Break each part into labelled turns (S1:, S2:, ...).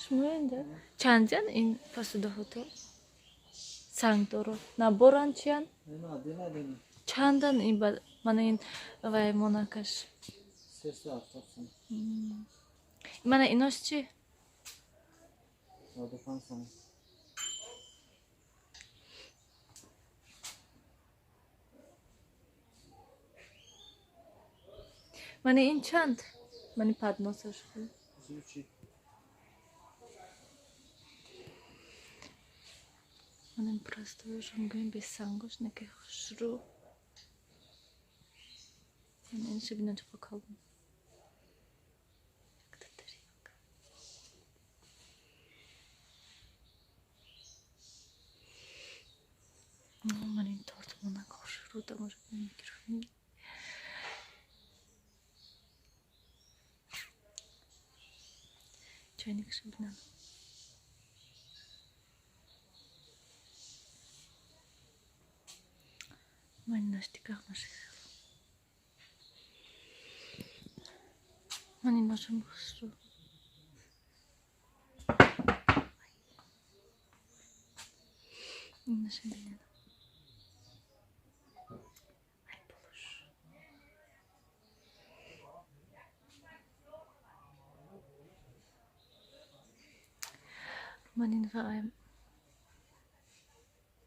S1: Шумоенда? Чандян ин посудаҳото? Сангдоро. Наборан чиян? Чандан ин мана ин вай монакаш?
S2: 370 сом.
S1: Мана инош чӣ?
S2: 95 сом.
S1: Мана ин чанд? Мани подносаш. Мана ин простояшам гӯем без сангош неки хушрӯ. Мана ин шибина чӣ калон. Якта тарелка. Мана ин торт монак хушрӯ тамошо микрофон. Чайник шибинан. Ман наштиках машихел. Ман иношам хушрӯ. Иношам бинан. Ай булуш. Ман ин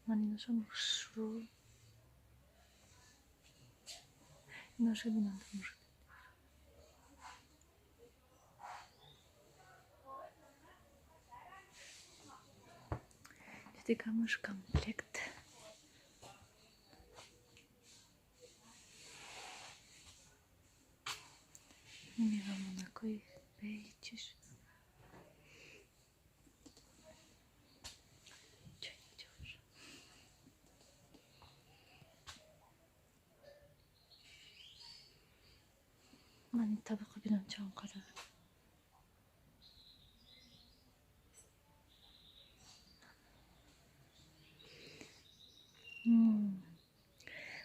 S1: ман иношам хушрӯ. Иноша бинан тамошо. Дигамаш комплект. Мевамонакои бечиш. Ман ин табақа бинам чанд қадар.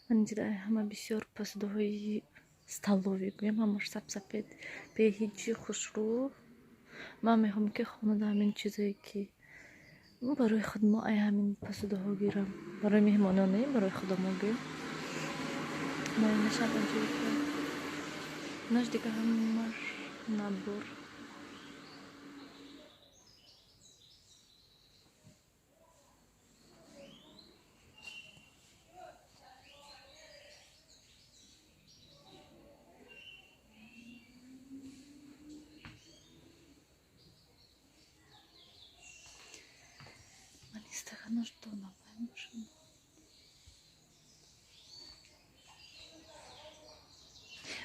S1: Ман инҷа ҳама бисёр посудаҳои столовӣ гӯям, ҳамаш сапсапед, бе ҳеҷи хушрӯ. Ман мехоҳам ки хонада ҳамин чизое ки барои худ мо ай ҳамин посудаҳо гирам. Барои меҳмонон не, барои худамо гӯем. Ман инашам аҷоиб. Наш дига ҳамаш набор. Ман истаханош донамай бошам.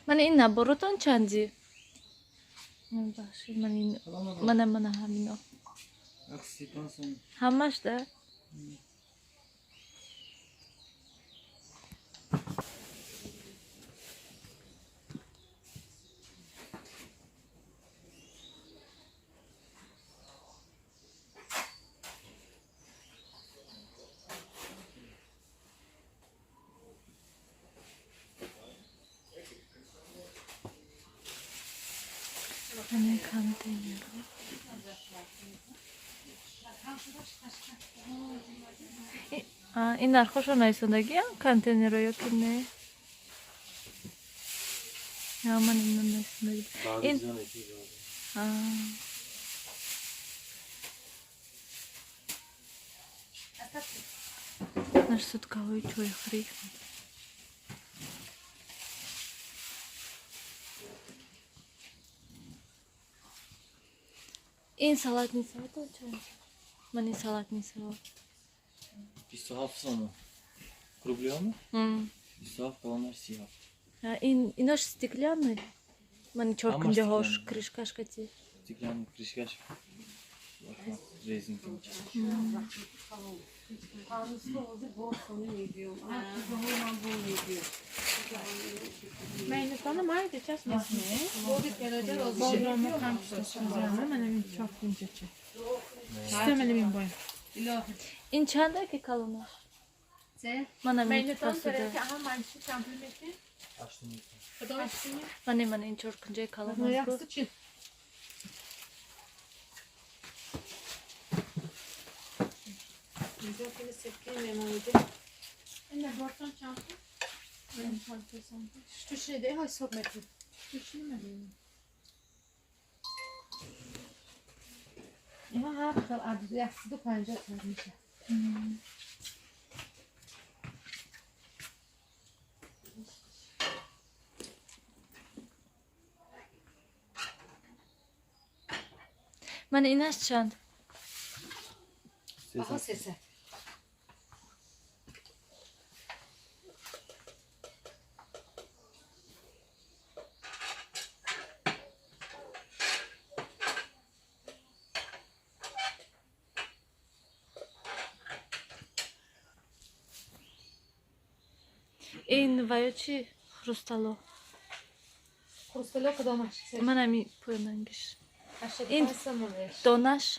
S1: Мана ин наборотон чанди? Бахшид, ман ин мана мана ҳамино.
S2: 35 сом.
S1: Ҳамаш да? Мана контейнерро. Ин нархошо нависондагиам контейнерро ё ки не? Ман ино нависондаги. Ин наш суткаҳои чойхӯрӣ. Ин салатницаҳото чанд? Ман ин салатницаҳо.
S2: 27 сом. Рублёми? 27, калонаш 37.
S1: Ин инош стеклянный? Ман чоркунҷаҳош крышкаш кати.
S2: Стеклянный крышкаш. Резинка.
S1: Ин чанда ки калонаш? Мана ин посуда. Мана мана ин чоркунҷаи калонаш.
S3: اینا هر خیلی عدد 150 تومن میشه.
S1: من اینش چند؟
S3: آها 300.
S1: این ویا چی؟ خروستالو.
S3: خروستالو کدامش؟
S1: من همی پویمنگش. این دونش؟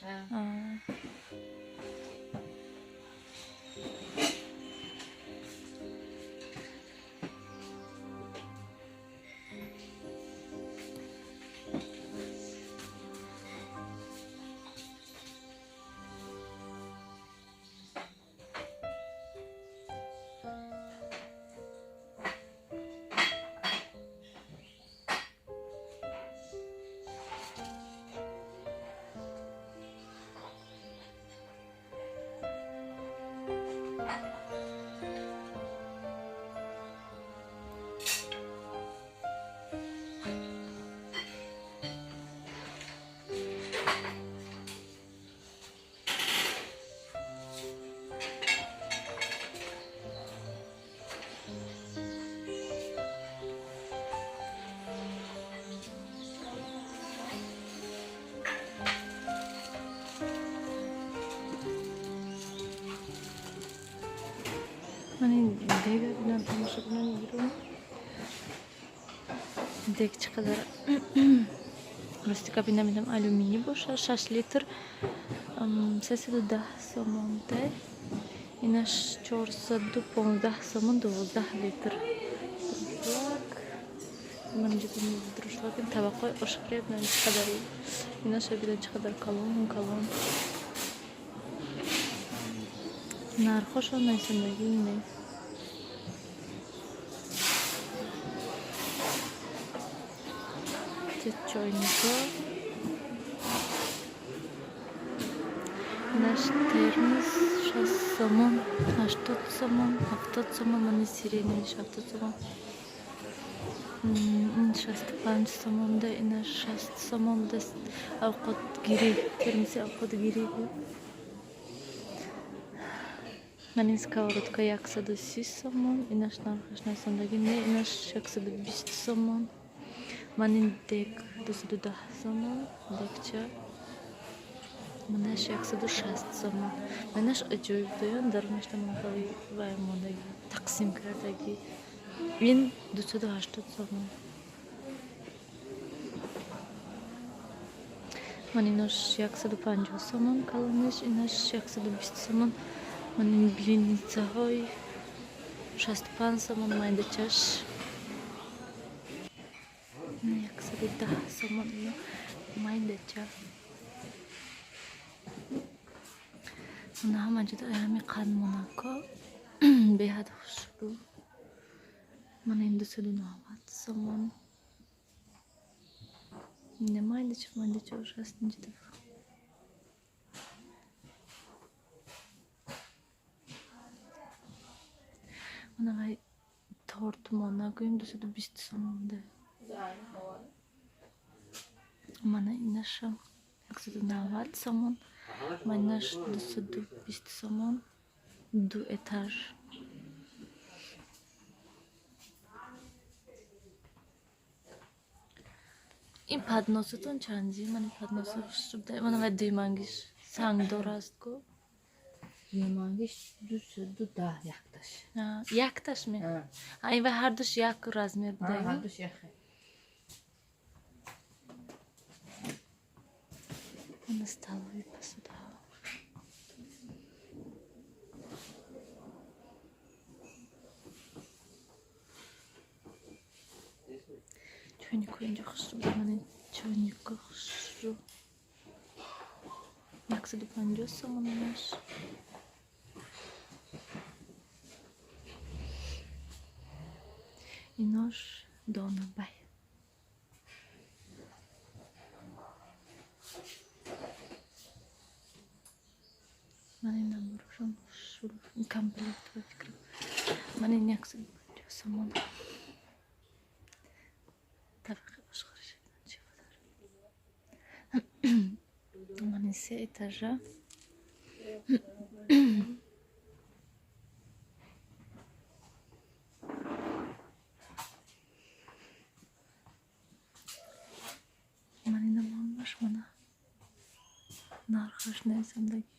S1: من این دیگه بینم تماشا بینم بیرون дег чӣ қадар рости гап намедонам алюминий бошад 6 литр 310 сомон дай инаш 415 сомон 12 литр. Друшлак ман инҷо друшлак ин табақҳои ошхӯрӣ бинам чӣ қадари инаша бинам чӣ қадар калон калон нархошон нависандагӣ нест. Чойнико наш термос 6 сомон 80 сомон 70 сомон мани сирениш 70 сомон ин 65 сомон да ина 60 сомон да авқотгирӣ термоси авқотгирӣ. Ман ин сковородка 130 сомон инаш нархаш нависандагӣ не инаш 120 сомон. Ман ин дег 210 сомон дегча манаш 160 сомон. Манаш аҷоиб доян дарунашда манхали вай мондагӣ тақсим кардагӣ ин 280 сомон. Ман инош 150 сомон калониш инаш 120 сомон. Ман ин блинницаҳои 65 сомон майдачаш 110 сомон ино майдача. Мана ҳама ҷода ҳами қандмонако беҳад хушрӯ. Мана ин 290 сомон. Не майдача майдача ужаст инҷода. Мана вай тортмона гӯем 220 сомон да. Мана инаша 190 сомон, манаш 220 сомон, ду этаж. Ин падносатон чанди? Ман падносо хушрӯ. Мана вай дуймангиш сангдор аст ку.
S3: Дуймангиш 210 якташ.
S1: Якташ ме? А ин вай ҳардуш як размер буда?
S3: Ҳардуш як.
S1: На столовой посуда. Чойнику инҷо хушрӯ буда. Ман чойнику хушрӯ. 150 сомон инаш. Инош донабай. Ман ин наборошон комплект ба фикрам. Ман ин 150 сомон. Табақи ошхӯриш чӣ дорад. Ман ин се этажа. Ман инам ҳамаш мана нархаш нависандагӣ.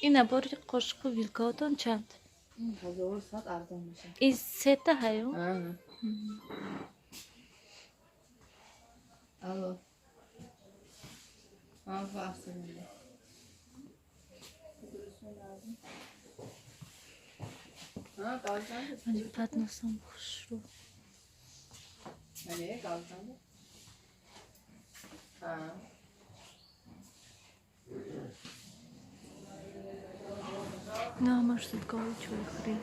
S1: Ин набори қошиқу вилкаотон чанд?
S3: 1100 арзон мешавад.
S1: Ин сета ҳаю?
S3: Алло. Ман.
S1: Мани подносам хушрӯ. Ино ҳамаш сутгаҳои чойхӯрӣ.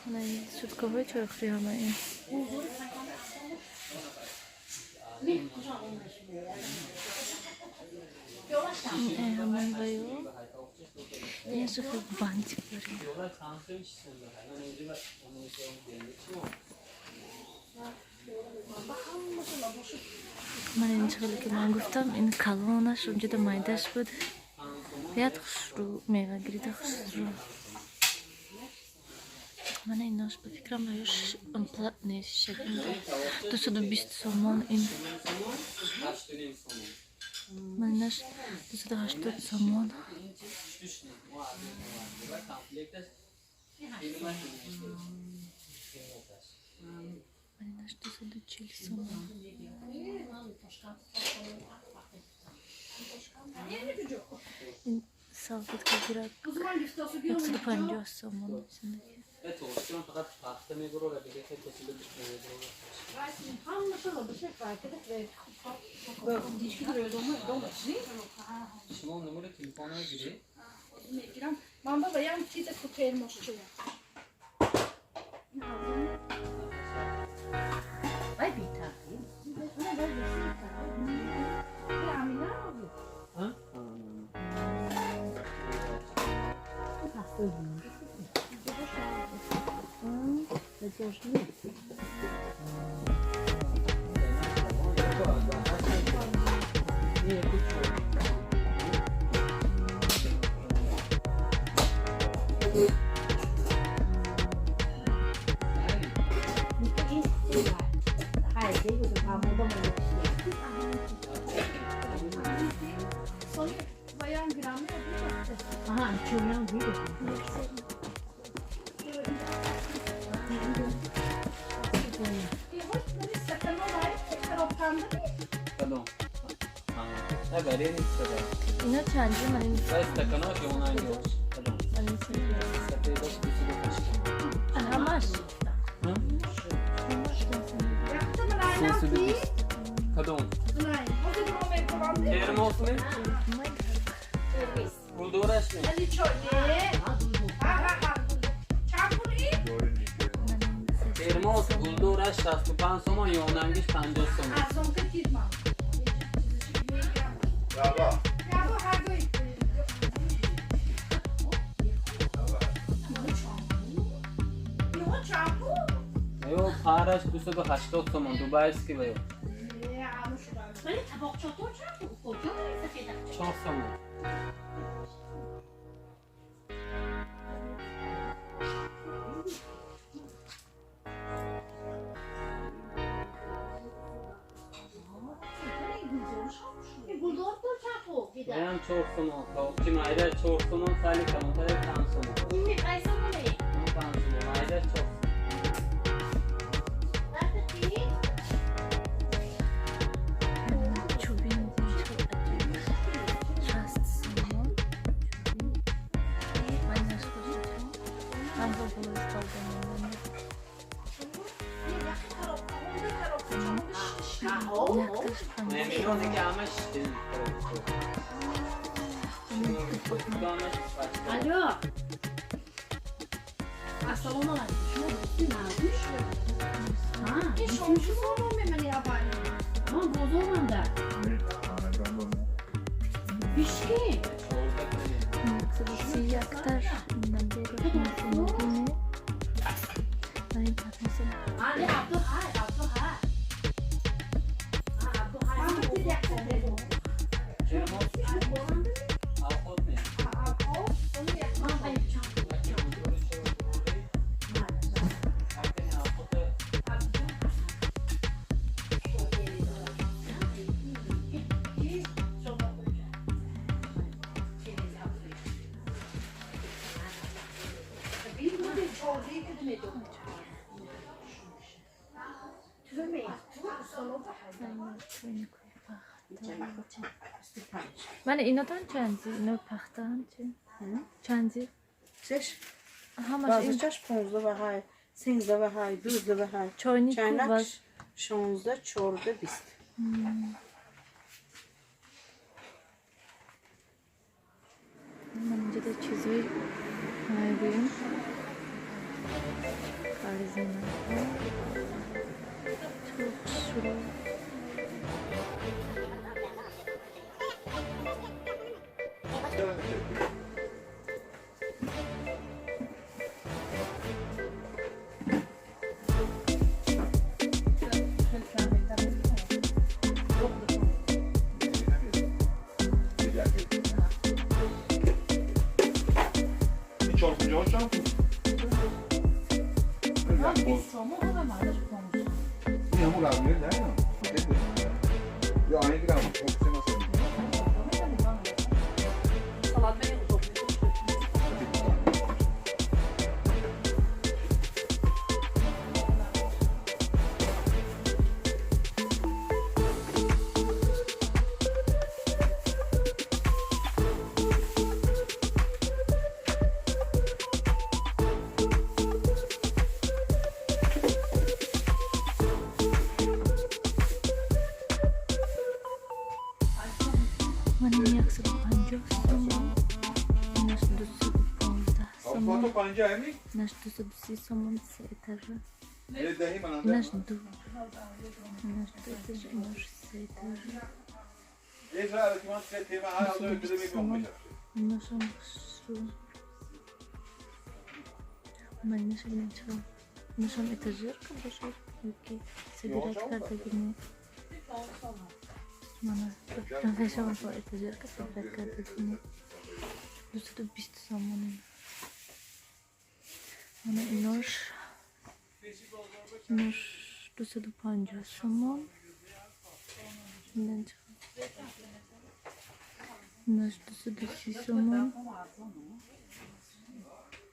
S1: Мана ин сутгаҳои чойхӯрӣ ҳама ин. Ҳамон ваю. Ин хел бантик дорем. Ман ин хеле ки ман гуфтам, ин калонаш унҷода майдаш буд. Яд хушрӯ мева гирида хушрӯ. Мана инош ба фикрам аюш платный шакл 220 сомон ин. Ман инаш 280 сомон. Ман инаш 240 сомон. Ин салфетка гирак 150 сомон. اینا چندی؟ من این همش
S2: ترمز گلدورش 65 سومان یونانگیش 50 سومان. ایو پارش 280 سومان دوبایسکی ویو. 4 سومان. من 4 سومان، تاوچی مایده 4 سومان، سالی کمتر 5 سومان. این 5 سومانه. 5 سومان، مایده 4 سومان.
S1: Вайҳо болои стол мемонанд. Якташ
S2: نمیدونه که همش
S3: Алло. Ассалому алайкум. Шумо дӯсти мардум шуд? Ин шомшу мемани аввал. Ман бозоранда. Бишки.
S1: Якташ набораш.
S3: Али Абдухай, Абдухай.
S1: Ман инотон чанди? Ино пахтаам чи? Чанди?
S4: Шеш.
S1: Ҳамаш ин
S4: Базачаш 15 ва 8, 13 ва 8, 12 ва 8.
S1: Чойник
S4: Чайнак
S1: ваз
S4: 16, 14, 20.
S1: Ман инҷода чизои мегӯем. Корзинаҳо. Чӣ хушрӯ. Ман 150 сомон, инаш 215 сомон, инаш 230 сомон, се этажа. Инаш ду. Инаш ду этажа, инаш се этажа. 220 сомон. Инашам хушрӯ. Ман инаша бинам чиқар. Инашам этажерка бошад, ёки собирать кардаги не. Мана фикрам бо этажерка собирать кардаги не. 220 сомон ин. Мана инош 250 сомон. Индан чиқар. Инаш 230 сомон.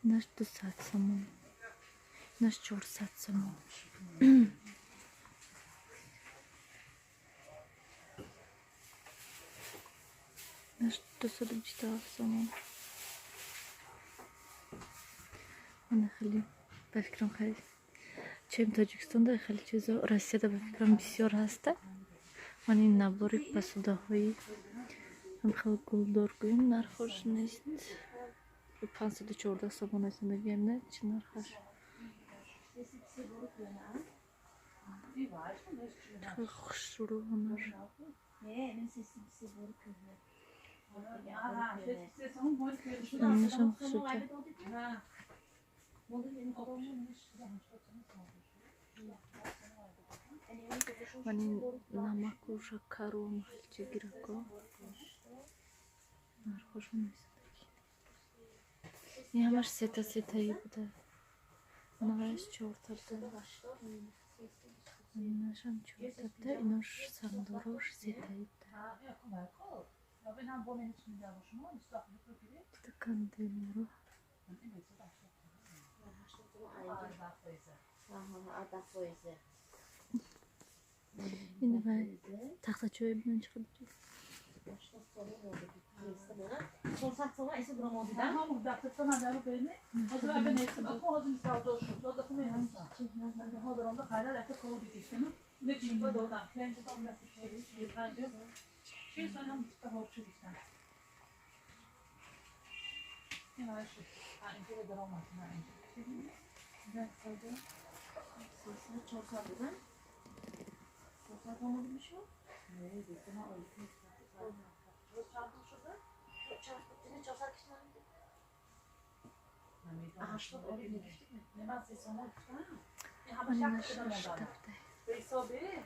S1: Инаш 200 сомон. Инаш 400 сомон. Инаш 227 сомон. Мана хеле ба фикрам хеле чем Тоҷикистонда хеле чизо Россияда ба фикрам бисёр ҳаста. Ман ин набори посудаҳои хеле гулдор гӯем нархош нест. 514 сомон аст, не чӣ нархаш. Хеле хушрӯ ҳунар. Инашам хушрӯта. Ман ин намаку шакару хеле гирако нархошон нест. Ин ҳамаш сета сетаи буда. Манаваяш чорта буда. Инашам чорта буда, инош сандорош сетаи буда. Буда контейнеро. Ин вай тахтачои бинам чӣ қадар.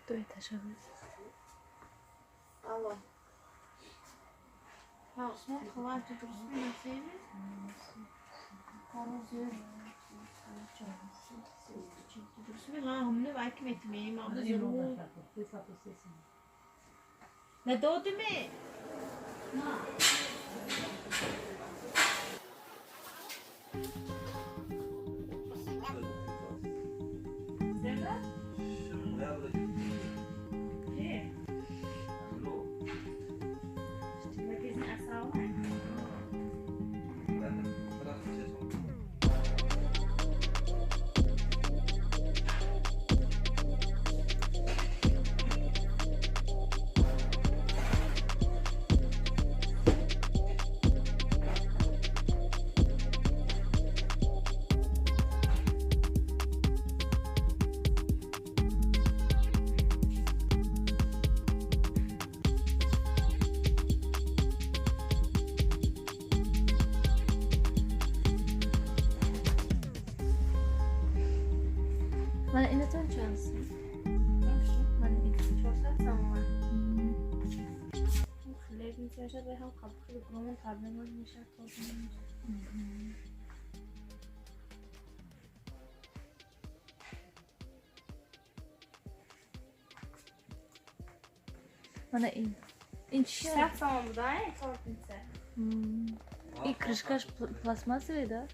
S1: Ду этажа буд.
S4: Алло. Усмон, хватит
S3: Надодими?
S1: Мана инатон чанд сум? Мана ин
S4: 400 сомон. Хлеб мешавад ва ҳам қабқи громон проблема мешавад тоза мешавад.
S1: Мана ин. Ин чӣ?
S4: 600 сомон буда, тортница.
S1: И крышкаш пластмассовый, да?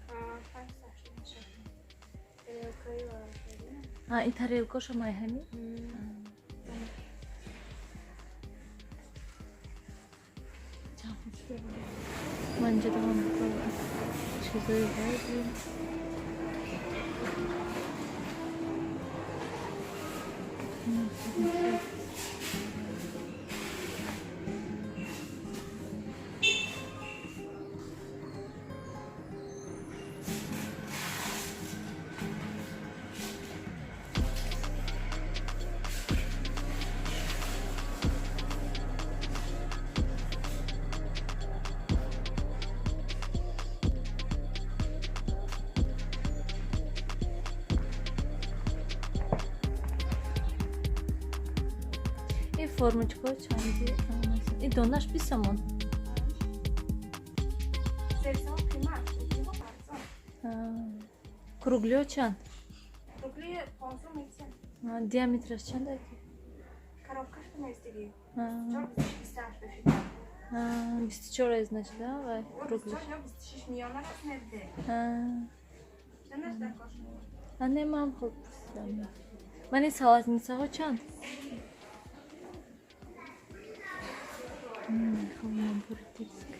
S1: А, ин тарелкаша май ҳами? Ман инҷа давом чизои вайби. Ин формочка чанди? Ин донаш 20 сомон. Круглио чанд?
S4: Кругли 500.
S1: Диаметраш чанд аки?
S4: Коробкаш наистиги.
S1: 24 значит, да? Вай, кругли.
S4: 26 миллионаш мерде.
S1: А не мам хоб пурсидам. Ман ин салатницаҳо чанд? Хоб набори детский.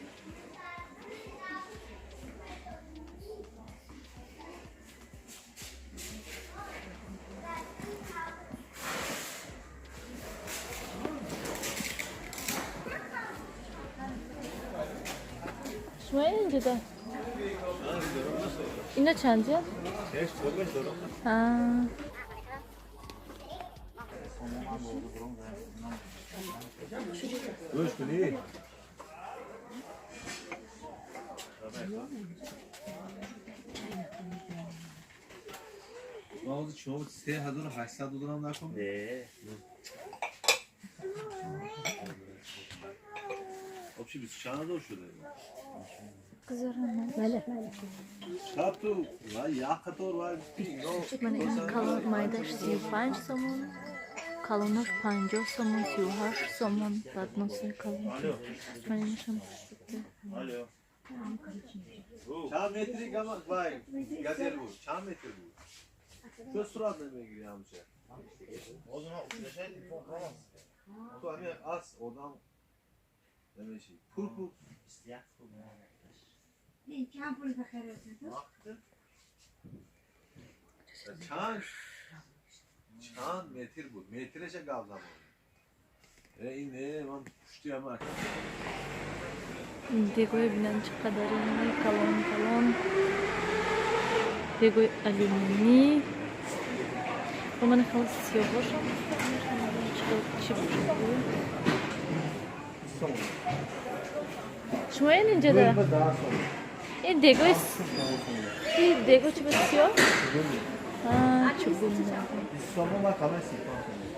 S1: Шумо инҷода? Ино чандия?
S5: شما 3800 دلار نکن.
S6: نه.
S5: خب چی 24 هزار شده؟
S1: Бале.
S5: شب تو و یک قطار و
S1: Мана ин калон майдаш 35 сомон, калонаш 50 сомон, 38 сомон, подноси калон. Мана инашам.
S5: چند متری گم وای گازل بود چند متر بود چه صورت نمیگیری همچه تو همین از آدم Намеши. Пул пул.
S6: 21 сомон.
S3: Чанд пул бахаред?
S5: Чанд чанд метр буд? Метреша гап замон. Ин не, ман пушти ама.
S1: Дегои бинанд чӣ қадари калон калон. Дегои алюминӣ. Ба ман хеле сиёҳ бошам. Чӣ бошад? Шумо ин инҷода? Ин дегои ин его чӣ буд сиёҳ? Чугун.
S6: 20 сомон ва калон 35 сомон.